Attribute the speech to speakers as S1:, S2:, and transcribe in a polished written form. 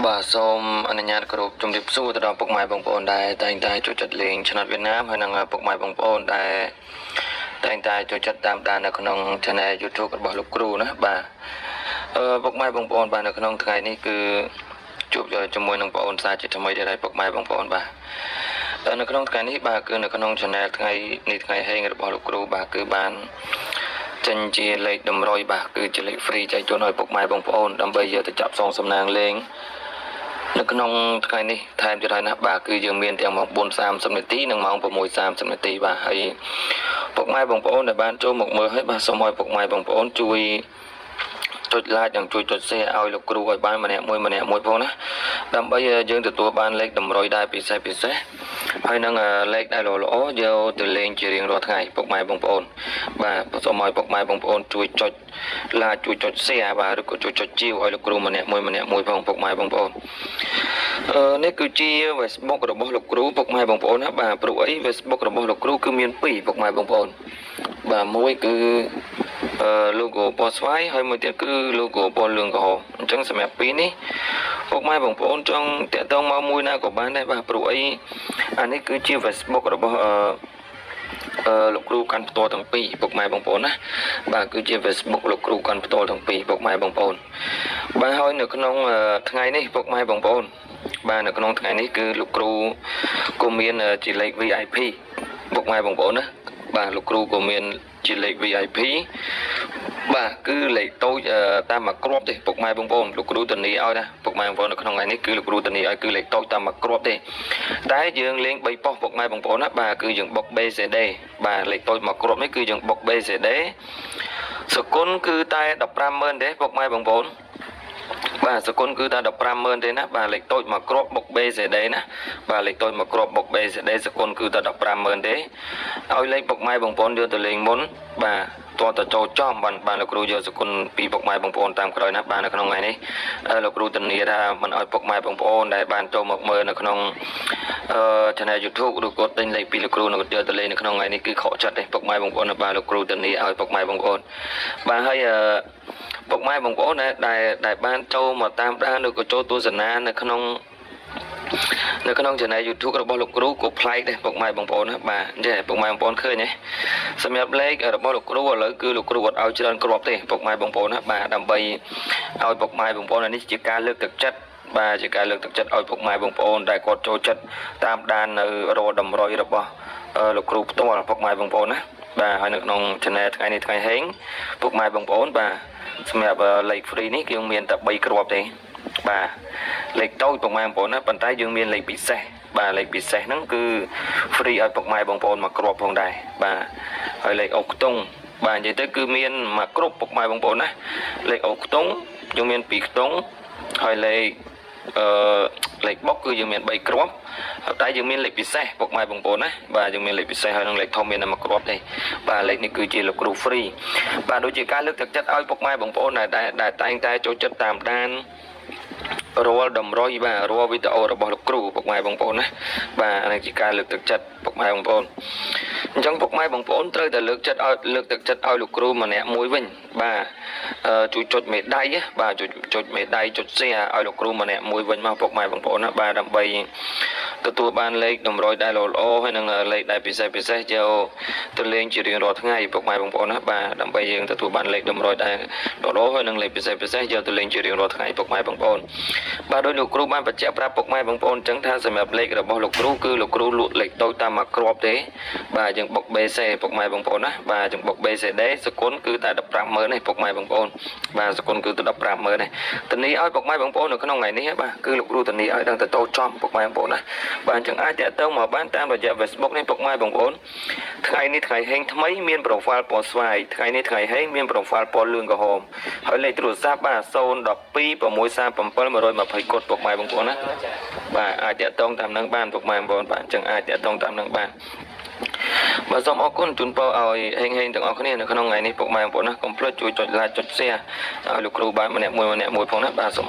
S1: បាទសូមអនុញ្ញាតគោរពជំរាបសួរទៅដល់ពុកម៉ែបងប្អូនដែលតែងតែចូលចិត្តលេងឆ្នោតវៀតណាមហើយនិងពុកម៉ែបងប្អូនដែលតែងតែចូលចិត្តតាមដាននៅក្នុង Channel YouTube របស់លោកគ្រូណាបាទពុកម៉ែបងប្អូនបាទនៅក្នុងថ្ងៃនេះគឺជួបជាមួយនឹងបងប្អូនសាជាថ្មីទៀតហើយពុកម៉ែបងប្អូនបាទនៅក្នុងថ្ងៃនេះបាទគឺនៅក្នុង Channel ថ្ងៃនេះថ្ងៃហេងរបស់លោកគ្រូបាទគឺបានចេញជាលេខតម្រុយបាទគឺជាលេខ free ចែកជូនឲ្យពុកម៉ែបងប្អូនដើម្បីយកទៅចាប់សងសំណាងលេងនៅក្នុងថ្ងៃនេះថែមទៀតហើយណាបាទគឺយើងមានទាំងម៉ោង4:30នាទីនិងម៉ោង6:30នាទីបាទហើយពុកម៉ែបងប្អូនដែលបានចូលមកមើលហើយបាទសូមឲ្យពុកម៉ែបងប្អូនជួយចុច like និងជួយចុច share ឲ្យលោកគ្រូឲ្យបានម្នាក់មួយម្នាក់មួយផងណាដើម្បីយើងទទួលបានលេខតម្រុយដែរពិសេសពិសេសហើយនឹងលេខដែលល្អៗយកទៅលេងជារៀងរាល់ថ្ងៃពុកម៉ែបងប្អូនបាទសូមឲ្យពុកម៉ែបងប្អូនជួយចុច like ជួយចុច share បាទឬក៏ជួយចុចជាវឲ្យលោកគ្រូម្នាក់មួយម្នាក់មួយផងពុកម៉ែបងប្អូននេះគឺជា Facebook របស់លោកគ្រូពុកម៉ែបងប្អូនណាបាទព្រោះអី Facebook របស់លោកគ្រូគឺមាន2ពុកម៉ែបងប្អូនបាទមួយគឺ logo ពណ៌ស្វាយហើយមួយទៀតគឺ logo ពណ៌លឿងក្រហមអញ្ចឹងសម្រាប់ពីរនេះពុកម៉ែបងប្អូនចង់តាក់ទងមកមួយណាក៏បានដែរបាទព្រោះអីអានេះគឺជា Facebook របស់លោកគ្រូកាន់ផ្ទាល់ទាំងពីរពុកម៉ែបងប្អូនណាបាទគឺជា Facebook លោកគ្រូកាន់ផ្ទាល់ទាំងពីរពុកម៉ែបងប្អូនបាទហើយនៅក្នុងថ្ងៃនេះពុកម៉ែបងប្អូនបាទនៅក្នុងថ្ងៃនេះគឺលោកគ្រូក៏មានជាលេខ VIP ពុកម៉ែបងប្អូនណាបាទលោកគ្រូក៏មានជាលេខ VIP បាទគឺលេខតូចតាមមួយគ្រាប់ទេពុកម៉ែបងប្អូនលោកគ្រូធានាឲ្យណាពុកម៉ែបងប្អូននៅក្នុងថ្ងៃនេះគឺលោកគ្រូធានាឲ្យគឺលេខតូចតាមមួយគ្រាប់ទេតែយើងលេង3ប៉ុស្តិ៍ពុកម៉ែបងប្អូនណាបាទគឺយើងបុក BCD បាទលេខតូចមួយគ្រាប់នេះគឺយើងបុក BCD សគុណគឺតែ150,000ទេពុកម៉ែបងប្អូនបាទសគុណគឺតែ150,000ទេណាបាទលេខតូចមួយគ្រាប់បុក BCD ណាបាទលេខតូចមួយគ្រាប់បុក BCD សគុណគឺតែ150,000ទេឲ្យលេខពុកម៉ែបងប្អូនយកទៅលេងមុនបាទតើតចូលចំបានលោកគ្រូយកសគុណពីពុកម៉ែបងប្អូនតាមក្រោយណាបាទនៅក្នុងថ្ងៃនេះលោកគ្រូធានាថាមិនឲ្យពុកម៉ែបងប្អូនដែលបានចូលមកមើលនៅក្នុង Channel YouTube ឬក៏ទិញលេខពីលោកគ្រូនៅយកទៅលេងនៅក្នុងថ្ងៃនេះគឺខកចិត្តទេពុកម៉ែបងប្អូនបាទលោកគ្រូធានាឲ្យពុកម៉ែបងប្អូនបាទហើយពុកម៉ែបងប្អូនដែលបានចូលមកតាមដានឬក៏ចូលទស្សនានៅក្នុង Channel YouTube របស់លោកគ្រូក៏ប្លែកដែរពុកម៉ែបងប្អូនណាបាទអញ្ចឹងពុកម៉ែបងប្អូនឃើញទេសម្រាប់លេខរបស់លោកគ្រូឥឡូវគឺលោកគ្រូអត់ឲ្យច្រើនគ្រាប់ទេពុកម៉ែបងប្អូនណាបាទដើម្បីឲ្យពុកម៉ែបងប្អូននេះជាការលើកទឹកចិត្តបាទជាការលើកទឹកចិត្តឲ្យពុកម៉ែបងប្អូនដែលគាត់ចូលចិត្តតាមដាននៅរាល់តម្រុយរបស់លោកគ្រូផ្ទាល់ពុកម៉ែបងប្អូនណាបាទហើយនៅក្នុង Channel ថ្ងៃនេះថ្ងៃហេងពុកម៉ែបងប្អូនបាទសម្រាប់លេខ free នេះគឺមានតែ3គ្រាប់ទេបាទលេខតូចពុកម៉ែបងប្អូនណាប៉ុន្តែយើងមានលេខពិសេសបាទលេខពិសេសហ្នឹងគឺ free ឲ្យពុកម៉ែបងប្អូនមកគ្រាប់ផងដែរបាទហើយលេខអូខ្ទង់បាទនិយាយទៅគឺមានមកគ្រប់ពុកម៉ែបងប្អូនណាលេខអូខ្ទង់យើងមាន2ខ្ទង់ហើយលេខលេខបុកគឺយើងមាន3គ្រាប់តែយើងមានលេខពិសេសពុកម៉ែបងប្អូនណាបាទយើងមានលេខពិសេសហើយនឹងលេខធំមានតែមួយគ្រាប់ទេបាទលេខនេះគឺជាលោកគ្រូ free បាទដូចជាការលើកទឹកចិត្តឲ្យពុកម៉ែបងប្អូនដែលតែងតែចូលចិត្តតាមដានរាល់តម្រុយបាទរាល់វីដេអូរបស់លោកគ្រូពុកម៉ែបងប្អូនណាបាទនេះជាការលើកទឹកចិត្តពុកម៉ែបងប្អូនអញ្ចឹងពុកម៉ែបងប្អូនត្រូវតែលើកចិត្តឲ្យលើកទឹកចិត្តឲ្យលោកគ្រូម្នាក់មួយវិញបាទជួយចុចមេដៃបាទចុចមេដៃចុច share ឲ្យលោកគ្រូម្នាក់មួយវិញមកពុកម៉ែបងប្អូនណាបាទដើម្បីទទួលបានលេខតម្រុយដែលល្អៗហើយនឹងលេខដែលពិសេសពិសេសយកទៅលេងជារៀងរាល់ថ្ងៃពុកម៉ែបងប្អូនណាបាទដើម្បីយើងទទួលបានលេខតម្រុយដែលល្អៗហើយនឹងលេខពិសេសពិសេសយកទៅលេងជារៀងរាល់ថ្ងៃពុកម៉ែបងប្អូនបាទដោយលោកគ្រូបានបញ្ជាក់ប្រាប់ពុកម៉ែបងប្អូនអញ្ចឹងថាសម្រាប់លេខរបស់លោកគ្រូគឺលោកគ្រូលក់លេខតូចតាមមួយគ្រាប់ទេបាទយើងបុក BC ពុកម៉ែបងប្អូនណាបាទយើងបុក BCD សគុណគឺតែ150,000ទេពុកម៉ែបងប្អូនបាទសគុណគឺតែ150,000ទេធានាឲ្យពុកម៉ែបងប្អូននៅក្នុងថ្ងៃនេះបាទគឺលោកគ្រូធានាឲ្យដឹងទៅតូចចំពុកម៉ែបងប្អូនណាបាទអញ្ចឹងអាចតាក់ទងមកបានតាមរយៈ Facebook នេះពុកម៉ែបងប្អូនថ្ងៃនេះថ្ងៃហេងថ្មីមាន profile ពណ៌ស្វាយថ្ងៃនេះថ្ងៃហេងមាន profile ពណ៌លឿងក្រហមហើយលេខទូរស័ព្ទបាទ012 637 120កុដពុកម៉ែបងប្អូនណាបាទអាចតាក់ទងតាមនឹងបានពុកម៉ែបងប្អូនបាទអញ្ចឹងអាចតាក់ទងតាមនឹងបានបាទសូមអរគុណជូនពរឲ្យហេងហេងទាំងអស់គ្នានៅក្នុងថ្ងៃនេះពុកម៉ែបងប្អូនណាកុំភ្លេចជួយចុច like ចុច share ឲ្យលោកគ្រូបានម្នាក់មួយម្នាក់មួយផងណាបាទសូម